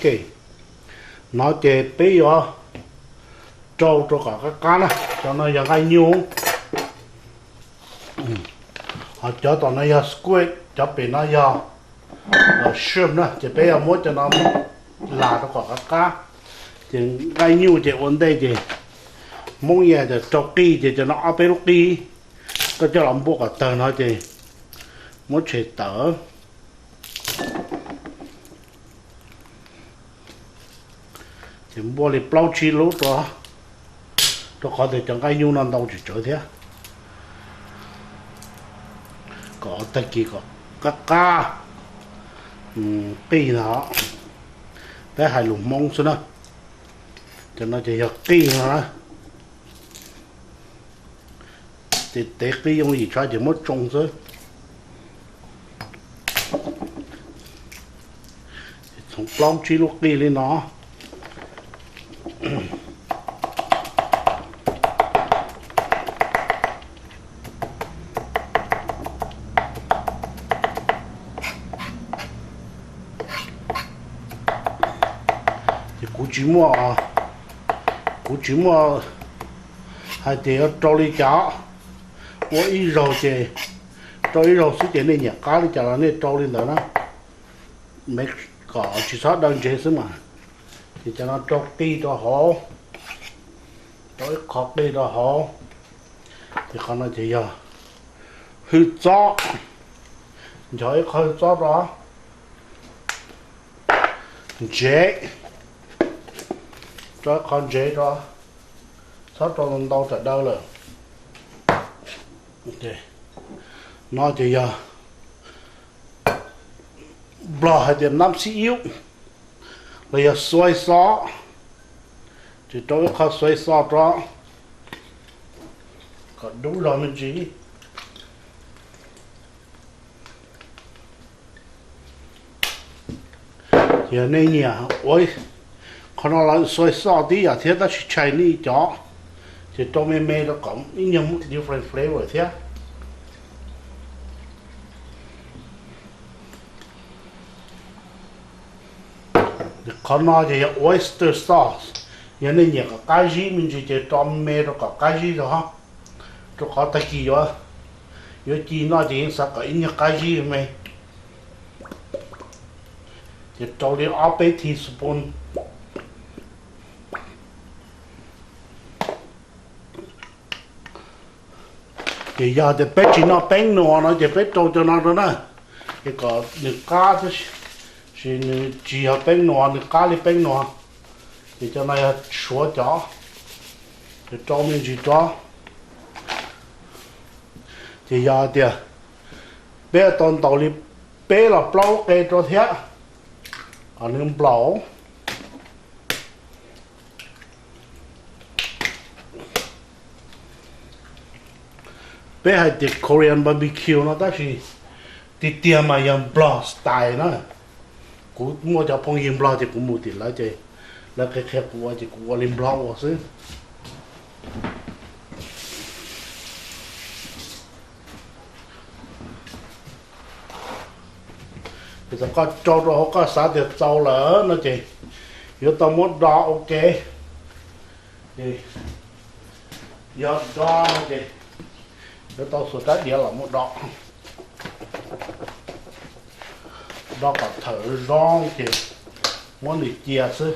Ok, no ces peb yuav rau rau kom qab qab na. Cov no yog nqaij nyuj, ho cov tom no yog squid, cov pem no yog shrimp na. Ces peb yuav muab cov no lam rau kom qab qab. Ces nqaij nyuj ces ua ntej ces Hmoob yeej tias rau qij, ces cov no ob peb lub qij, koj coj los npuaj kom tawg no ces muab tshem tawm. Ces npuaj li plaub tsib lub rau, rau qhov tias cov nqaij nyuj no ntau tsis tsawg thiab, kom tag kis kom qab qab qij no. Peb hais lus Hmoob xwb na, cov no ces yog qij no na. Ces tev qij yooj yim tshaj ces muab tsoo xwb. Txhoov plaub tsib lub qij li no. Ces kuv tsis muaj, kuv tsis muaj hais tias yuav rau li cas. Ua ib zaug ces rau ib zaug xwb ces nej nyiam qab li cas los nej rau li ntawd na. Kom tsis txhob daw ntsev xwb mas. Ces cov no rau qij rau hauv, rau ib qho qij rau hauv. Ces qhov no ces yog hwj txob, nchos ib qho hwj txob rau ntsev, rau ib qho ntsev rau, txhob rau ntau tsam daw lawm. No ces yog Nplog hais tias nab xib ib los yog soy sauce, ces rau ib qho soy sauce rau kom dub zog me ntsis. Yog nej nyiam ua qhov no los soy sauce tib yam thiab tab sis Chinese cov, ces rau me me rau kom ib nyuag different flavor thiab. Qhov no ces yog oyster sauce, yog nej nyiam kom qab zib me ntsis ces rau me rau kom qab zib zog, rau qhov tag kis yuav, yuav ci noj ces yeej xav kom ib nyuag qab zib me. Ces rau li ob peb teaspoon. Ces yog tias peb tsis noj peeb nuas no ces peb rau cov no rau na, ces kom nws qab thiab, sis nws tsis yog peeb nuas, nws qab li peeb nuas. Ces cov no yog suav cov, ces rau me ntsis rau. Ces yog tias peb tau ntaus li peb los plaub lub qe rau thiab, kom nws nplaum. Peb hais tias Korean barbecue no tab sis tiag tiag mas yog Nplog style na. Kuv muaj cov phooj ywg Nplog ces kuv mus tim lawv ces lawv qhia qhia kuv ua ces kuv ua li Nplog ua xwb. Ces thaum koj rau rau hauv koj xav tias txaus lawm no ces yuav tau muab do ua ke. Ces yog do no ces yuav tau xuas rab diav los muab do, do kom thawm zoo ces muab nws cia xwb.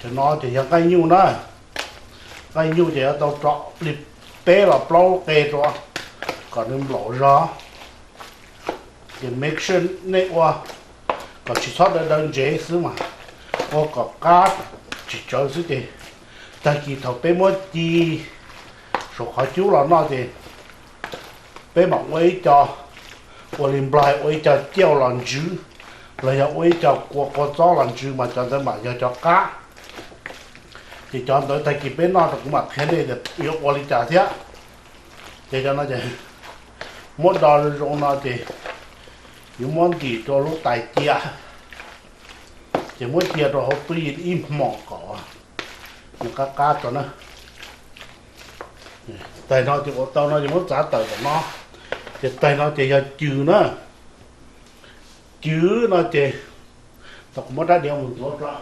Cov no ces yog nqaij nyuj na, nqaij nyuj ces yuav tau rau li peb los plaub lub qe rau kom nws nplaum zog. Ces make sure nej ua kom tsis txhob daw daw ntsev xwb mas, ua kom qab tsis tsawv xwb ces tag kis thaum peb muab ci saum qhov cub los noj ces peb mam ua ib co, ua li Nplog ua ib co ciauj los ntsws, los yog ua ib co kua qau txob los ntsws mas cov ntawd mam yog cov qab. Ces cov ntawd tag kis peb noj rau kuv mam qhia nej tias yuav ua li cas thiab. Ces cov no ces muab do zoo no ces yuav muab ntim rau lub tais cia. Ces muab cia rau hauv tub yees ib hmos kom nws qab qab tso na. Taig no ces ua tau no ces muab txav tawm tom no. Ces taig no ces yog cw na. Cw no ces, tau kuv muab rab diav mus ntxuav rau.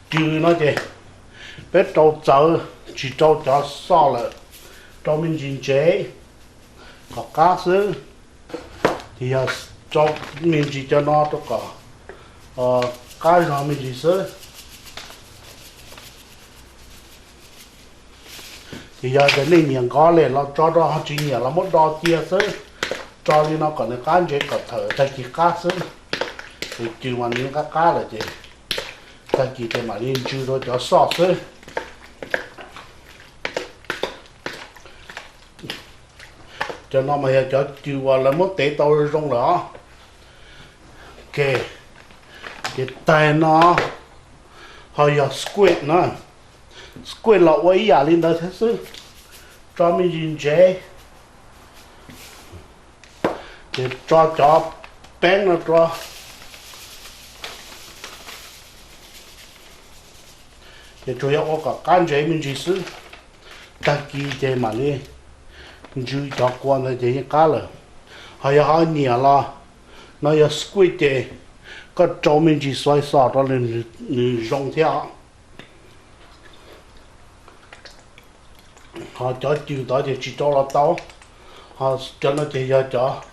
Cw no ces peb rau txawv, tsis rau cov xoj lawm, rau me ntsis ntsev kom qab xwb. Ces yog rau me ntsis cov no rau kom qab zog me ntsis xwb. Ces yog tias nej nyiam nqov lem los tso rau, ho tsis nyiam los muab do cia xwb. Tso li no kom nws qab ntsev kom thaum tag kis qab xwb. Ces cw mas nws qab qab lawm ces tag kis ces mam li ntsw rau cov xoj xwb. Cov no mas yog cov cw uas lawv muab tev tau zoo lawm os. Ok, ces taig no ho yog squid na. Squid los ua ib yam li ntawd thiab xwb, tso me ntsis ntsev. Ces tso cov peeb no rau. Ces tsuas yog ua kom qab ntsev me ntsis xwb. Tag kis ces mam li ntsw cov kua ntawd ces yeej qab lawm. Ho yog ho nyiam los, no yog squid ces koj rau me ntsis soy sauce rau nws zoo thiab os. Ho cov cw tod ces tsis rau los tau. Ho cov no ces yog cov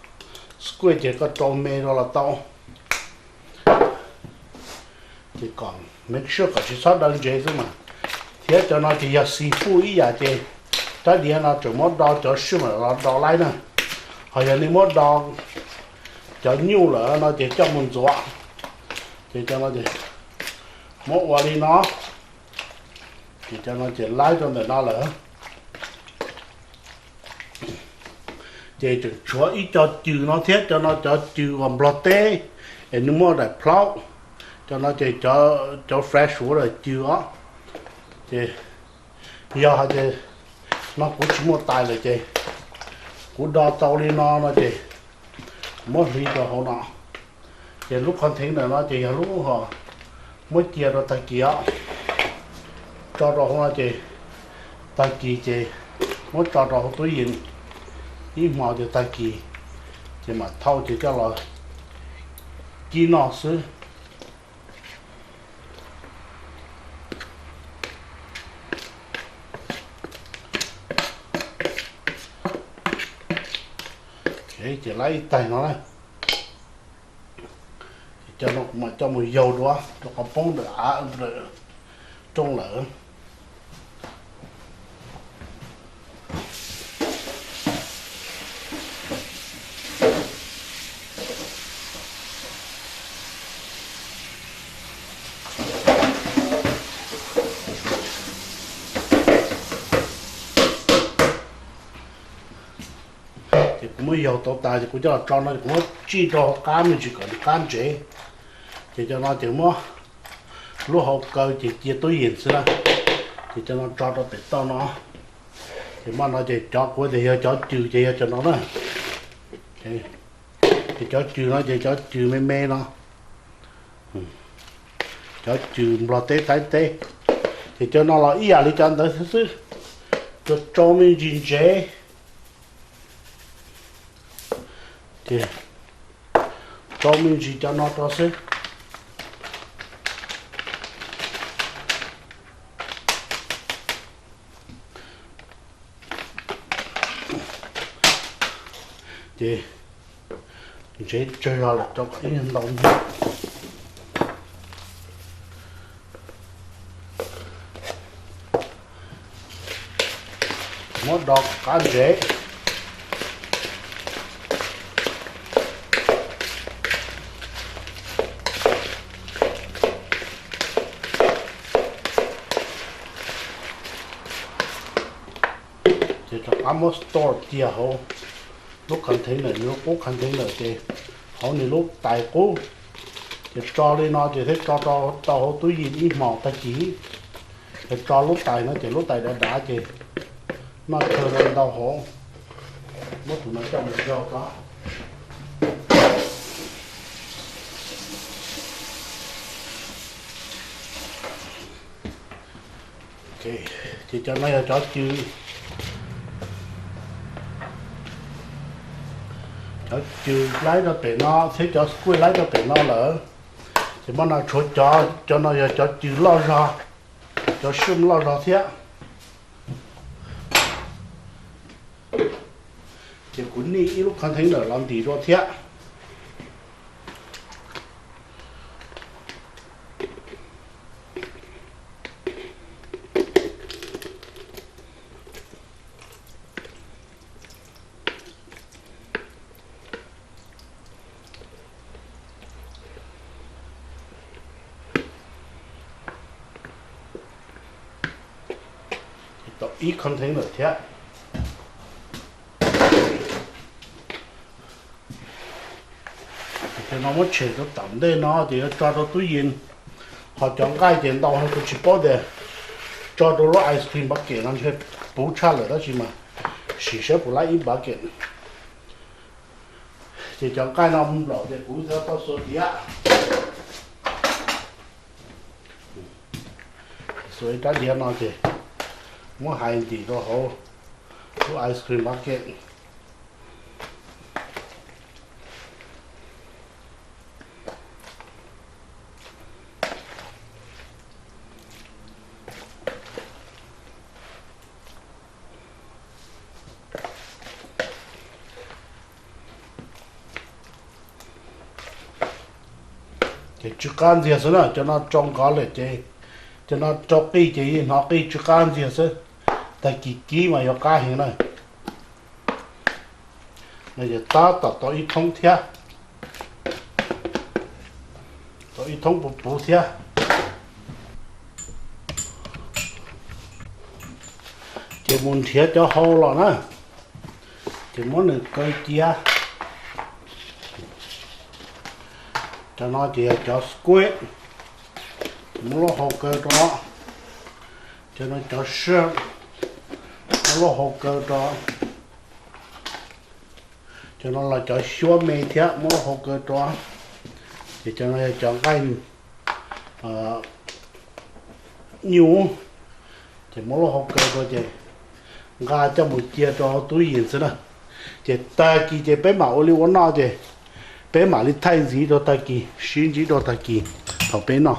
squid ces koj rau me rau los tau. Ces kom make sure kom tsis txhob daw ntsev xwb mas. Thiab cov no ces yog seafood ib yam ces rab diav no tseem muab do cov sub mam los do laib na. Ho yog nej muab do cov nyuj lawm no ces coj mus ntxuav. Ces cov no ces muab ua li no. Ces cov no ces laib rau ntawm no lawm. Ces tseem tshuav ib co cw no thiab, cov no cov cw uas nplog teb es nws muaj daim plaub. Cov no ces cov fresh water cw os. Ces yog hais tias no kuv tsis muaj tais lawm ces kuv do tau li no no ces kuv muab hliv rau hauv no. Ces lub container no ces yog lub ho muab cia rau tag kis os. Tso rau hauv no ces tag kis ces muab tso rau hauv tub yees ib hmo ces tag kis ces mam thau ces coj los kib noj xwb. Ces laib ib taig no na. Ces cov no kuv mam coj mus yaug dua rau qhov poob ntawm av rooj lawm. Ces kuv muab yaug tau tas ces kuv coj los tso no ces kuv muab tsij rau hauv qab me ntsis kom nws qab ntsev. Ces cov no ces muab lub hauv kaw ces cia tub yees xwb na. Ces cov no tso rau pem toj no. Ces muaj no ces cov kuv tias yog cov cw ces yog cov no na. Ces cov cw no ces cov cw me me no, cov cw nplog teb qaib teb. Ces cov no los ib yam li cov ntawd xwb xwb, tsuas rau me ntsis ntsev. Ces rau me ntsis cov no rau xwb. Ces ntsev tsawg zog lawm rau kom ib ntau ntxiv. Muab do qab ntsev. Ces rov qab muab store cia hauv lub container, nws lub qub container ces hauv nws lub tais qub. Ces tso li no ces thiaj tso rau tau hauv tub yees ib hmos tag kis. Ces tso lub tais no ces lub tais dav dav ces Noj kawg no ntau hauv, muab tus no coj mus zaug tso. Ces cov no yog cov cw, cov cw laib rau pem no thiab cov squid laib rau pem no lawm. Ces muab no tshuav cov, cov no yog cov cw loj zog, cov shrimp loj zog thiab. Ces kuv nij ib lub container los ntim dua thiab. Tau ib container thiab. Ces no muab tshem rau tom ntej no ces yuav tso rau tub yees. Ho cov nqaij ces ntau heev, kuv tsis paub tias tso rau lub ice cream bucket no ntshe puv tshaj lawm, tab sis mas sim saib puas laib ib bucket. Ces cov nqaij no nplaum ces kuv tau xuas diav. Xuas ib rab diav no ces muab hais ntim rau hauv lub ice cream bucket. Ces tsw qab ntxiag xwb na, cov no rau nkawd lawm ces, cov no rau qij ces yeej hnov qij tsw qab ntxiag xwb. Tag kis kib mas yuav qab heev na. No ces tab tom tau ib thoob thiab, tau ib thoob puv puv thiab. Ces mus nrhiav cov hau los na, ces muab nws kaw cia. Cov no ces yog cov squid, muab lub hau kaw rau. Cov no cov shrimp, muab lub hau kaw rau. Cov no los cov xyuab me thiab, muab lub hau kaw rau. Ces cov no yog cov nqaij nyuj, ces muab lub hau kaw rau ces nqa coj mus cia rau tub yees xwb na. Ces tag kis ces peb mam ua li ua noj ces peb mam li thaij ntxiv rau tag kis, sib ntsib rau tag kis thaum peb noj.